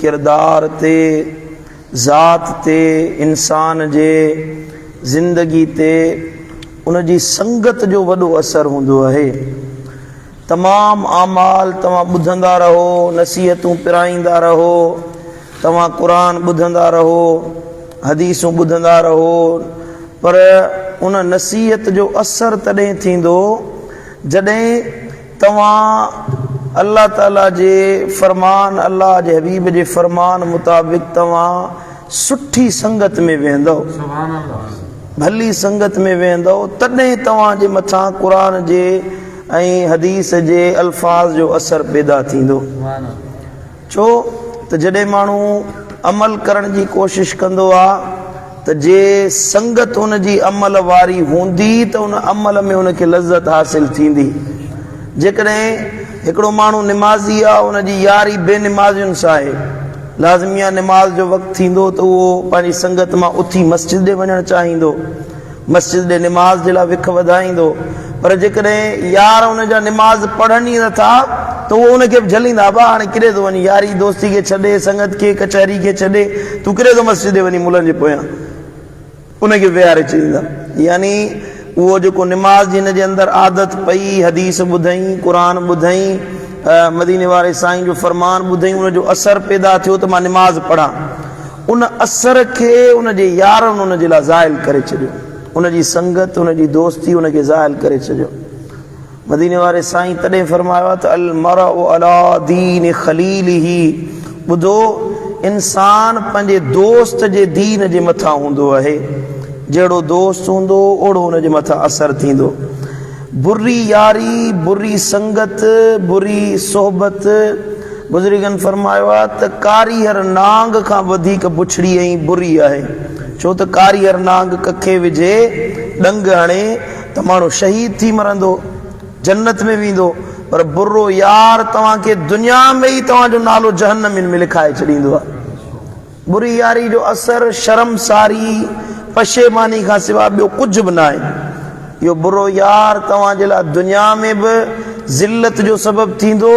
ڪردار تي، ذات تي، انسان جي زندگي تي ان جي سنگت جو وڏو اثر هوندو آهي. تمام اعمال توهان ٻڌندا رهو، نصيحتون پرائيندا رهو، توهان قرآن ٻڌندا رهو، حديثون ٻڌندا رهو، پر ان نصيحت جو اثر تڏهن ٿيندو جڏهن توهان الله تعالي جي فرمان، الله جي حبيب جي فرمان مطابق توهان سٺي سنگت ۾ ويهندؤ، ڀلي سنگت ۾ ويهندؤ، تڏهن توهان جي مٿان قرآن جي ۽ حديث جي الفاظ جو اثر پيدا ٿيندو. ڇو ته جڏهن ماڻهو عمل ڪرڻ جي ڪوشش ڪندو آ ته جي سنگت ان جي عمل واري هوندي ته ان عمل ۾ ان کي لذت حاصل ٿيندي. جيڪڏهن هڪڙو ماڻهو نمازي آ ان جي ياري بي نمازين سان آهي، لازمي آ نماز جو وقت ٿيندو ته اهو پنهنجي سنگت مان اٿي مسجد ڏي وڃڻ چاهيندو. مسجد ڏي نماز جي لاء وک وڌائيندو پر جيڪڏهن يار ان جا نماز پڙهن ئي نٿا ته اهو ان کي به جهليندا ابا هاڻي ڪيڏي ٿو وڃين ياري دوستي کي ڇڏي سنگت کي ڪچهري کي ڇڏي تون ڪيڏي ٿو مسجد ڏي وڃين ملن جي پويان ان کي ويهاري ڇڏيندا يعني اهو جيڪو نماز جي هن جي اندر عادت پئي حديث ٻڌئين قرآن ٻڌئين مديني واري سائين جو فرمان ٻڌئين ان جو اثر پيدا ٿيو ته مان نماز پڙهان ان اثر کي ان جي يارن ان جي لاء زائل ڪري ڇڏيو. ان جي سنگت، ان جي دوستي ان کي زائل ڪري ڇڏيو. مديني واري سائين تڏهن فرمايو آهي ته المرء علي دين خليله ٻڌو انسان پنهنجي دوست جي دين جي مٿان هوندو آهي. جهڙو دوست هوندو اوڙو ان جي مٿان اثر ٿيندو. بري ياري، بري سنگت، بري صحبت، بزرگن فرمايو آهي ته ڪاريهر نانگ کان وڌيڪ بڇڙي ۽ بري آهي، ڇو ته ڪاريهر نانگ ڪکي وجهي، ڏنگ هڻي ته ماڻهو شهيد ٿي مرندو، جنت ۾ ويندو، پر برو يار توهان کي دنيا ۾ ئي توهان جو نالو جهنمين ۾ لکائي ڇڏيندو آهي. بري ياري جو اثر شرمساري، پشيماني کان سواء ٻيو ڪجهه به ناهي. اهو برو يار توهان جي لاء دنيا ۾ به ذلت جو سبب ٿيندو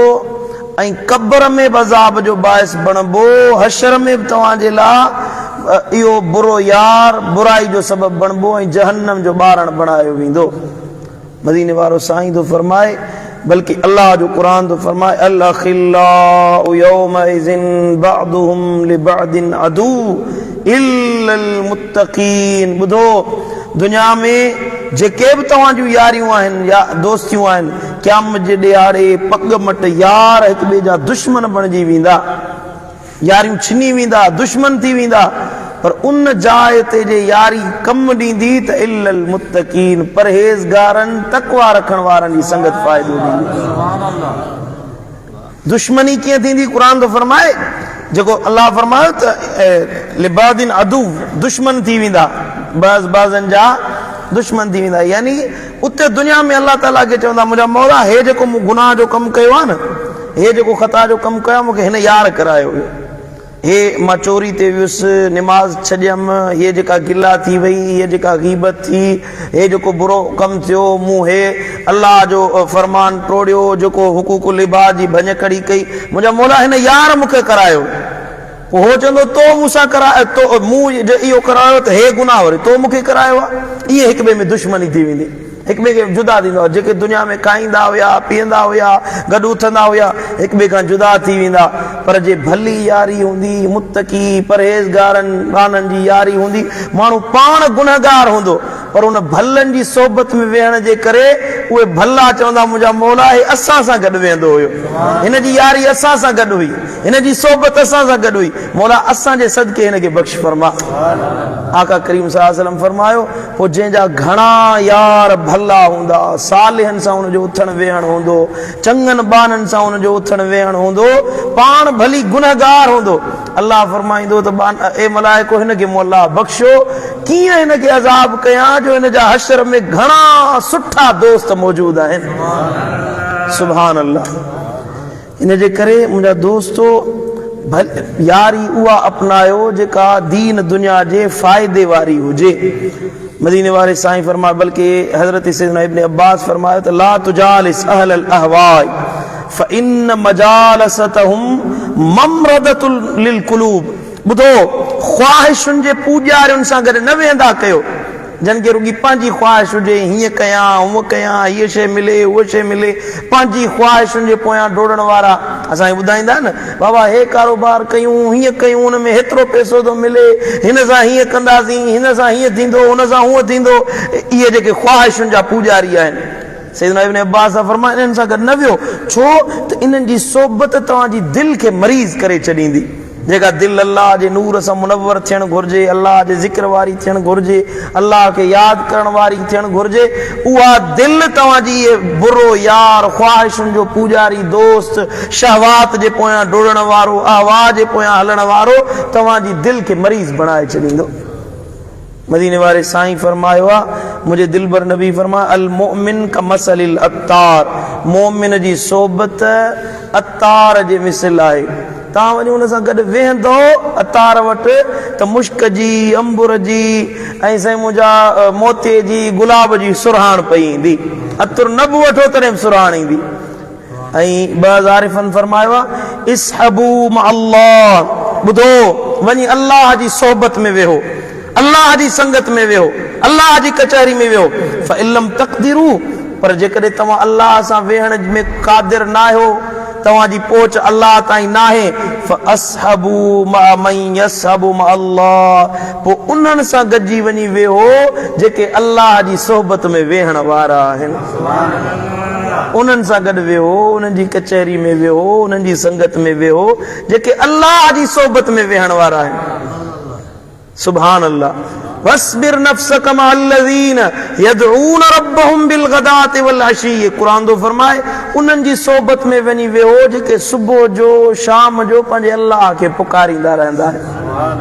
۽ قبر ۾ به عذاب جو باعث بڻبو، حشر ۾ به توهان جي لاء اهو برو يار برائي جو سبب بڻبو ۽ جهنم جو ٻارڻ بڻايو ويندو. مديني وارو سائين ٿو فرمائي بلڪه الله جو قرآن ٿو فرمائي الاخلاء يومئذ بعضهم لبعض عدو الا المتقين ٻڌو دنيا ۾ جيڪي به توهان جون ياريون آهن يا دوستيون آهن قيامت جي ڏهاڙي پڳ مٽ يار هڪ ٻئي جا دشمن بڻجي ويندا. ياريون ڇني ويندا، دشمن ٿي ويندا، پر ان جاء تي جي ياري ڪم ڏيندي ته الا المتقين پرهيزگارن، تقويٰ رکڻ وارن جي سنگت فائدو ڏيندي. دشمني ڪيئن ٿيندي؟ قرآن ٿو فرمائي جيڪو الله فرمايو ته لبعض عدو دشمن ٿي ويندا، بعض بعضن جا دشمن ٿي ويندا، يعني اتي دنيا ۾ الله تعاليٰ کي چوندا منهنجا مولا هي جيڪو مون گناهه جو ڪم ڪيو آهي نه هي جيڪو خطا جو ڪم ڪيو آهي مون کي هن يار ڪرايو هيو هي مان چوري تي ويس نماز ڇڏيم هي جيڪا گلا ٿي وئي هي جيڪا غيبت ٿي هي جيڪو برو ڪم ٿيو مون هي الله جو فرمان ٽوڙيو جيڪو حقوق العباد جي ڀڃڪڙي ڪئي منهنجا مولا هن يار مون کي ڪرايو پوء هو چوندو، تو مون سان ڪرايو، تو مون اهو ڪرايو ته هي گناهه وري تو مون کي ڪرايو آهي. ائين هڪ ٻئي ۾ دشمني ٿي ويندي. هڪ ٻئي کي جدا ٿيندو. جيڪي دنيا ۾ کائيندا هيا، پيئندا هيا، گڏ اٿندا هيا، هڪ ٻئي کان جدا ٿي ويندا. پر جي ڀلي ياري هوندي، متقي، پرهيزگارن، ٻانهن جي ياري هوندي، ماڻهو پاڻ گنهگار هوندو، پر ان ڀلن جي صحبت ۾ ويهڻ جي ڪري اهي ڀلا چوندا منهنجا مولا هي اسان سان گڏ ويهندو هيو، هن جي ياري اسان سان گڏ هئي، هن جي صحبت اسان سان گڏ هئي، مولا اسان جي صدقي هن کي بخش فرما. آقا ڪريم صلي الله عليه وسلم فرمايو، پوء جنهن جا گهڻا يار ڀلا هوندا، صالحن سان ان جو اٿڻ ويهڻ هوندو، چڱن ٻانهن سان ان جو اٿڻ ويهڻ هوندو، پاڻ ڀلي گنهگار هوندو، الله فرمائيندو ته اي ملائڪو هن کي مون الله بخشيو، ڪيئن هن کي عذاب ڪيان جو هن جا حشر ۾ گهڻا سٺا دوست موجود آهن. سبحان الله ان جي ڪري منهنجا دوستو ياري اها اپنايو جيڪا دين دنيا جي فائدي واري هجي. مديني واري سائين فرمايو بلڪه حضرت سيدنا ابن عباس فرمايو ته لا تجالس اهل الاهواء فان مجالستهم ممرضة للقلوب، ٻڌو، خواهشن جي پوڄارين سان گڏ نه ويهندا ڪيو، جن کي رڳي پنهنجي خواهش هجي، هيئن ڪيان، هونء ڪيان، هيء شيء ملي، هوء شيء ملي، پنهنجي خواهشن جي پويان ڊوڙڻ وارا، اسان کي ٻڌائيندا آهن نه، بابا هي ڪاروبار ڪيون، هيئن ڪيون، ان ۾ هيترو پئسو ٿو ملي، هن سان هيئن ڪنداسين، هن سان هيئن ٿيندو، هن سان هونء ٿيندو، اهي جيڪي خواهشن جا پوڄاري آهن. سيدنا ابن عباس ٿا فرمائن انهن سان گڏ نه ويهو، ڇو ته انهن جي صحبت توهان جي دل کي مريض ڪري ڇڏيندي. جيڪا دل الله جي نور سان منور ٿيڻ گهرجي، الله جي ذڪر واري ٿيڻ گهرجي، الله کي ياد ڪرڻ واري ٿيڻ گهرجي، اها دل توهان جي اهي برو يار، خواهشن جو پوڄاري دوست، شهوات جي پويان ڊوڙڻ وارو، اهواء جي پويان هلڻ وارو توهان جي دل کي مريض بڻائي ڇڏيندو. مديني واري سائين فرمايو آ، منهنجي دلبر نبي فرمايو، المؤمن ڪمثل العطار، مؤمن جي صحبت عطار جي مثل آهي، توهان وڃي ان سان گڏ ويهندؤ عطار وٽ ته مشڪ جي، عنبر جي ۽ سائين منهنجا موتي جي، گلاب جي سرهاڻ پئي ايندي، عطر نه به وٺو تڏهن به سرهاڻ ايندي. ۽ بعض عارفن فرمايو آهي، اصحبوا مع الله، ٻڌو، وڃي الله جي صحبت ۾ ويهو، الله جي سنگت ۾ ويهو، الله جي ڪچهري ۾ ويهو، فان لم تقدروا، پر جيڪڏهن توهان الله سان ويهڻ ۾ قادر ناهيو، توهان جي پهچ الله تائين ناهي، فاصحبوا مع من يصحب مع الله، پوء انهن سان گڏجي وڃي ويهو جيڪي الله جي صحبت ۾ ويهڻ وارا آهن. انهن سان گڏ ويهو، انهن جي ڪچهري ۾ ويهو، انهن جي سنگت ۾ ويهو، جيڪي الله جي صحبت ۾ ويهڻ وارا آهن. سبحان الله واصبر نفسك مع الذين يدعون ربهم بالغداة والعشي قرآن ٿو فرمائي انهن جي صحبت ۾ وڃي ويهو جيڪي صبح جو شام جو پنهنجي الله کي پڪاريندا رهندا آهن.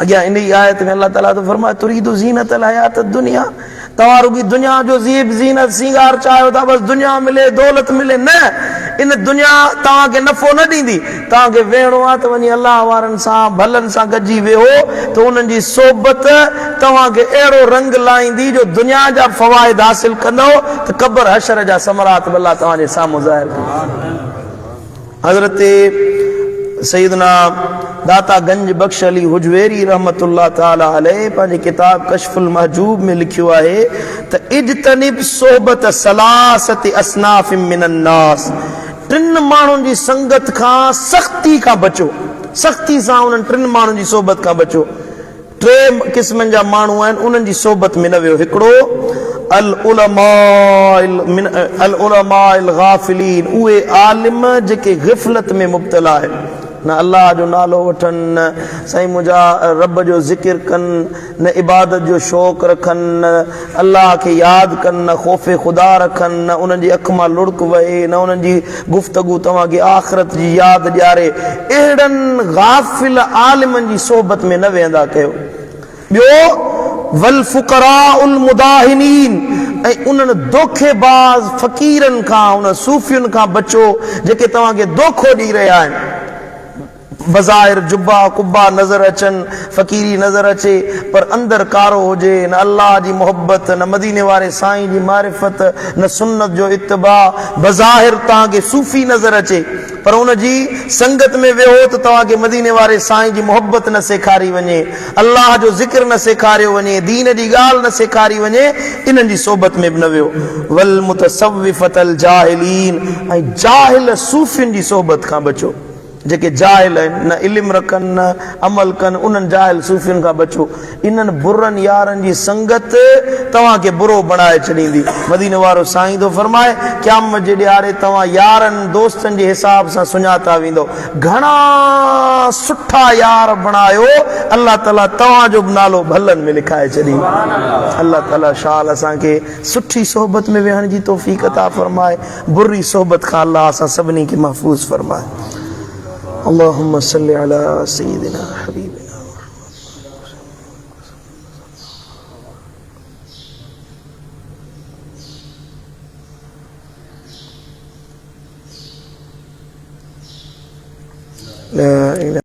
اڳيان انهيء آيت ۾ الله تعاليٰ ٿو فرمائي تريد زينة الحياة الدنيا توهان رڳي دنيا جو زيب زينت سينگار چاهيو ٿا بس دنيا ملي دولت ملي نه ان دنيا توهان کي نفعو نه ڏيندي توهان کي ويهڻو آهي ته وڃي الله وارن سان ڀلن سان گڏجي ويهو ته انهن جي صحبت توهان کي اهڙو رنگ لائيندي جو دنيا جا فوائد حاصل ڪندؤ ته قبر حشر جا ثمرات به الله توهان جي سامهون ظاهر ڪندو. حضرت سيدنا داتا گنج بخش علي هجويري رحمة الله تعالٰي عليه پنهنجي ڪتاب ڪشف المحجوب ۾ لکيو آهي ته اجتنب صحبت ثلاثة اصناف من الناس ٽن ماڻهن جي سنگت کان سختي کان بچو سختي سان انهن ٽن ماڻهن جي صحبت کان بچو. ٽي قسمن جا ماڻهو آهن انهن جي صحبت ۾ نه ويهو هڪڙو العلماء العلماء الغافلين اهي عالم جيڪي غفلت ۾ مبتلا آهن نه الله جو نالو وٺن نه سائين منهنجا رب جو ذڪر ڪن نه عبادت جو شوق رکن نه الله کي ياد ڪن نه خوف خدا رکن نه انهن جي اک مان لڙڪ وهي نه انهن جي گفتگو توهان کي آخرت جي ياد ڏياري، اهڙن غافل عالمن جي صحبت ۾ نه ويهندا ڪيو. ٻيو، والفقراء المداهنين ۽ انهن دوکي باز فقيرن کان، انهن صوفين کان بچو جيڪي توهان کي دوکو ڏئي رهيا آهن. بظاهر جبا قبا نظر اچن، فقيري نظر اچي، پر اندر ڪارو هجي، نه الله جي محبت، نه مديني واري سائين جي معرفت، نه سنت جو اتباع، بظاهر توهان کي صوفي نظر اچي، پر ان جي سنگت ۾ ويهو ته توهان کي مديني واري سائين جي محبت نه سيکاري وڃي، الله جو ذڪر نه سيکاريو وڃي، دين جي ڳالهه نه سيکاري وڃي، انهن جي صحبت ۾ به نه ويهو. والمتصوفة الجاهلين ۽ جاهل صوفين جي صحبت کان بچو. جيڪي جاهل آهن، نه علم رکن نه عمل ڪن، انهن جاهل صوفين کان بچو. انهن برن يارن جي سنگت توهان کي برو بڻائي ڇڏيندي. مديني وارو سائين ٿو فرمائي، قيامت جي ڏهاڙي توهان يارن دوستن جي حساب سان سڃاتا ويندؤ. گهڻا سٺا يار بڻايو، الله تعاليٰ توهان جو به نالو ڀلن ۾ لکائي ڇڏيندو. الله تعاليٰ شال اسان کي سٺي صحبت ۾ ويهڻ جي توفيق عطا فرمائي. بري صحبت کان الله اسان سڀني کي محفوظ فرمائي. اللهم صل علي سيدنا حبيبنا محمد. لا اله